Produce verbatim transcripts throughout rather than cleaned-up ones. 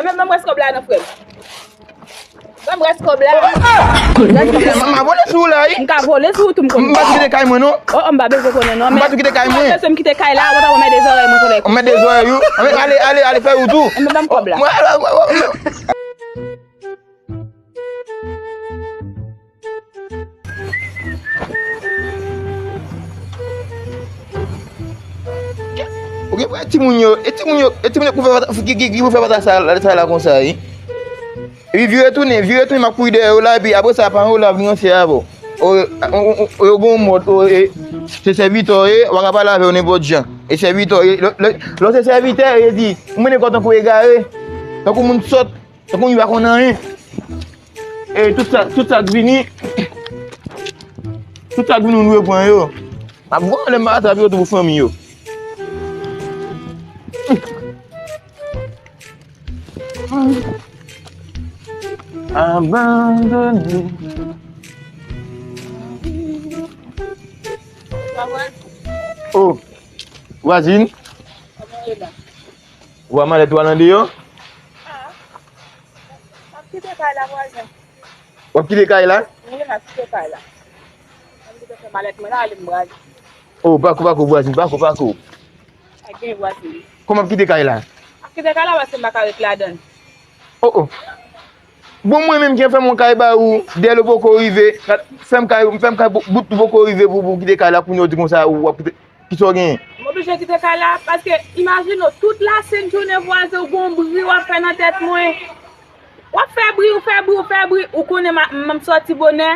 E men, ban m rès kòb la non, frè m. Ban m rès kòb la. M a vole sou ou la, wi. M ka vole sou ou tou, m konn. M pa tou kite kay mwen, non. Oh, oh, m pa bezwen konnen, non. M pa tou kite kay mwen. Ou pa bezwen m kite kay la, ou ta mèt de zòrèy mwen sou lè. Ou mèt de zòrèy, wi. Ale, ale, ale, fè ou tou. E men, ban m kòb la. Ou gen vre timoun yo, e timoun yo, e timoun yo pou fè, ki, ki, ki pou fè pata sa, sa la konsa, wi. Epi vire tounen, vire tounen, m ap kouri dèyè yo la, epi apre sa, paran yo la vin ranse avè w. O, o, o, o, yo gen yon mòd, o, e, se sèvitè w ye, w pa ka pale avè yo nenpòt jan. E sèvitè w ye, lè, lè, lè w se sèvitè, yo di, ou mennen kò w tankou egare, tankou moun sòt. Tankou li pa konn anyen. E tout sa, tout sa k vini, tout sa k vini, nou dwe pran yo. M ap voye lè m pa atrape yo tou pou fanmi yo. Abandone. Oh, vwazin. Ou pa malèt ou al andeyò? Ah, m ap kite kay la, vwazen. W ap kite kay la? Wi, m ap kite kay la. M ap kite fè malèt mwen la, ale m brale. Oh, pako, pako, vwazen, pako, pako. Pa gen vwazen. Kòman w ap kite kay la? M ap kite kay la paske m pa ka ret ladan l. Oh, oh. Bon, mwen menm ki fè m yon kay ba ou, dèl ou poko rive, fè m kay, fè m kay bout ou poko rive pou, pou w kite kay la, kounye a w di konsa ou w ap kite. Kisa w genyen? M oblije kite kay la, paske imajine w, tout lasent jounen vwazen, ou gon bri w ap fè nan tèt mwen. W ap fè bri, ou fè bri, ou fè bri, ou konnen m, m sòti bonè,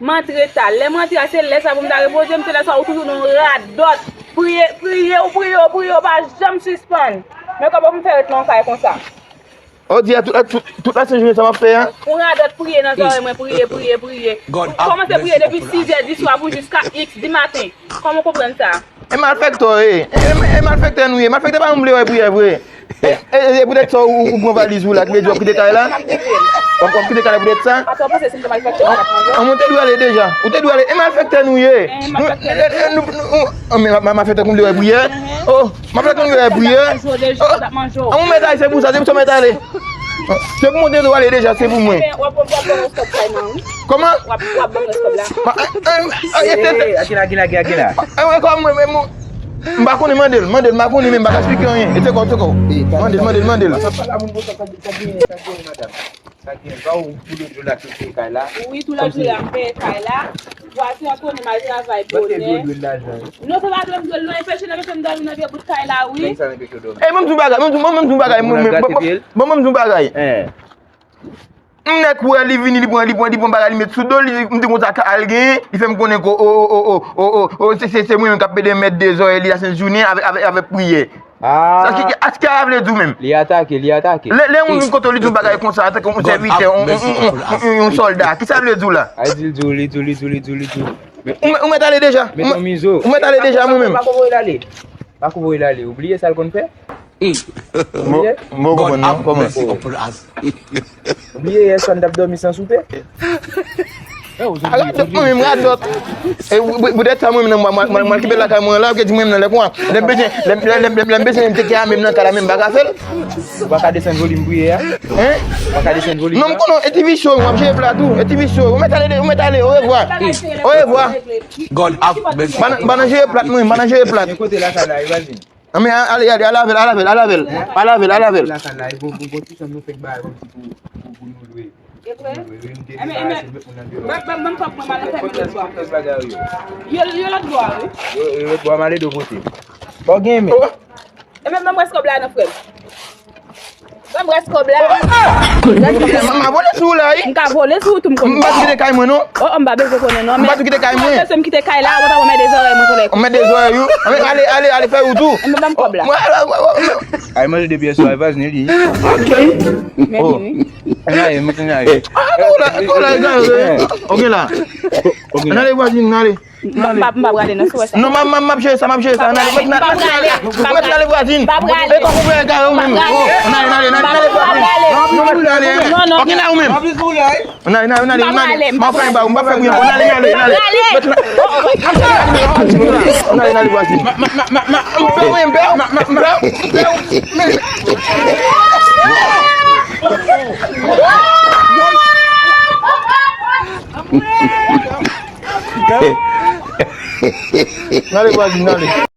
m antre ta. Lè m antre a, se lè sa pou m ta repoze m, se lè sa ou toujou nan yon radòt. Priye, priye, ou priye, ou priye, ou pa janm sispann. Men kòman pou m fè ret nan yon kay konsa? Ou di a tout, tout, tout lasent jounen sa m ap fè a? Ou radòt priye nan zòrèy mwen, priye, priye, priye. Ou kòmanse priye depi sizè di swa pou jiska iks di maten. Kòman w konprann sa? E malfèktè w ye. E, e, e malfèktè nou ye. Malfèktè pa janm vle wè priyè vre. E, e, e poutèt sa ou, ou pran valiz ou la, ki vle di w ap kite kay la? W ap, w ap kite kay la poutèt sa? Atò, w panse si m te malfèktè, w pa t ap manje? An, ou te dwe ale deja. Ou te dwe ale. E malfèktè nou ye. E, malfèktè. Nou, e, e, nou, nou, an, men ma, ma, malfèktè konn vle wè priyè. Oh, malfèktè konn vle wè priyè. Oh, an, ou mèt ale, se pou sa, se pou sa w mèt ale. Se pou mwen te dwe ale deja, se pou mwen. W ap, w ap, w ap ban m rès kòb kay mwen, wi. Kòman? W ap, w ap ban m rès kòb la. Ma, eh, eh, eh, eh, eh, Akila, Akila, Akila, Akila. Eh, eh, kòman, mwen, mwen, m pa konnen, mande l, mande l, m pa konnen, men m pa ka eksplike anyen. E se kò, se kò. Mande l, mande l, mande l. Sa pa la moun, sa, sa, sa genyen, sa genyen, madanm. Sa genyen, pa ou, tou lòt jou la, ki peye kay la. Wi, tou lòt jou la, m peye kay la. Vwazen an konnen m al travay bonè. Non, se pa dwe m dwe l, non, enpeche nan, enpeche m dòmi nan vye bout kay la, wi. Nèg sa enpeche w dòmi. E, ban m di w bagay, ban m di w, ban m di w bagay, mwen, mwen, ban, ban, ban m di w bagay. M nèk wè li vini, li pran, li pran, li pran bagay, li met sou do l, li, m di konsa ka al genyen, li fè m konnen ke, o, o, se, se, se mwen menm k ap pede mèt de zòrèy li lasent jounen avèk, avèk, avèk priyè. Sa ki, ki, sa ki sa vle di w menm? Li atake, li atake. Lè, lè yon moun vin kote w, li di w bagay konsa, antanke yon sèvitè, yon, yon, yon, yon, yon, yon sòlda, ki sa vle di w la? Ay, di l di w, li di w, li di w, li di w, li di w. Ou mèt, ou mèt ale deja. Ou mèt ale deja, mwen menm. Pako voye l ale. Pako voye l ale. Ou bliye sa l konn fè? Mwen konprann non, kòman? Ou bliye yè swa n t ap dòmi san soupe? Radòt, mwen menm radòt. E, pou, pou, poutèt sa, mwen menm, mwen, mwen, mwen, mwen kite lakay mwen la, ou di mwen menm nan lè konsa. Lè m bezwen, lè, lè, lè, lè, lè m bezwen, m te kè a menm nan kay la, menm m pa ka fè l. Ou pa ka desann volim priyè a? Hein? Ou pa ka desann volim nan? Non, m konnen, e ti visye, w ap jere plat ou, e ti visye, ou mèt ale, ou mèt ale, orevwa. Orevwa. God have mercy. Pa nan, pa nan jere plat, mwen, pa nan jere plat. Men kote lakay la, e vwazen? An, men, ale, ale, ale avè l, ale avè l, ale avè l. Ale avè l, ale avè l. Lakay la, e gon, gon, gon ti chanm nou fèk bay kòmsi pou, pou, pou nou lwe. E vre? Pou nou lwe. Wi, m te debarase met moun nan deyò. Ban, ban, ban m kòb mwen, m al nan fèmen lòt bò a. Yo, yo lòt bò a, wi. Yo, yo lòt bò a, m ale de kote. Bon, gen men. E men, ban m rès kòb la non, frè m. Ban m rès kòb la. M a vole sou ou la, wi. M ka vole sou ou tou, m konn. M pa tou kite kay mwen, non. Oh, oh, m pa bezwen konnen, non. M pa tou kite kay mwen. Ou bezwen m kite kay la, ou ta mèt de zòrèy mwen sou lè. Ou mèt de zòrèy ou. Anben, ale, ale, ale, fè ou tou. Anben, ban m kòb la. Ay, manje de pyès swa, vwazen li. Ok. Men li, wi. Ann ale, mwen te ale. Ah, ou la, ou la, egare. Ok la. Ann ale, vwazen, ann ale. M pa, m pa, m pa prale nan sou wè sa. Non, m ap, m ap, m ap jere sa, m ap jere sa. Ann ale, mèt, mèt, mèt ale, mèt ale, vwazin. E kòk ou pran egare ou menm. Oh, ann ale, ann ale, ann ale, ann ale, vwazin. Non, mèt ale. Non, non. Ok la ou menm. Ann ale, ann ale, ann ale, ann ale. M ap fè ba ou, m ap fè bouyon. Ann ale, ann ale, ann ale. Mèt la. Ann ale, ann ale, vwazin. M pè ou, m pè ou, m pè ou, m pè ou. Gade. Gade, Brazil, gade.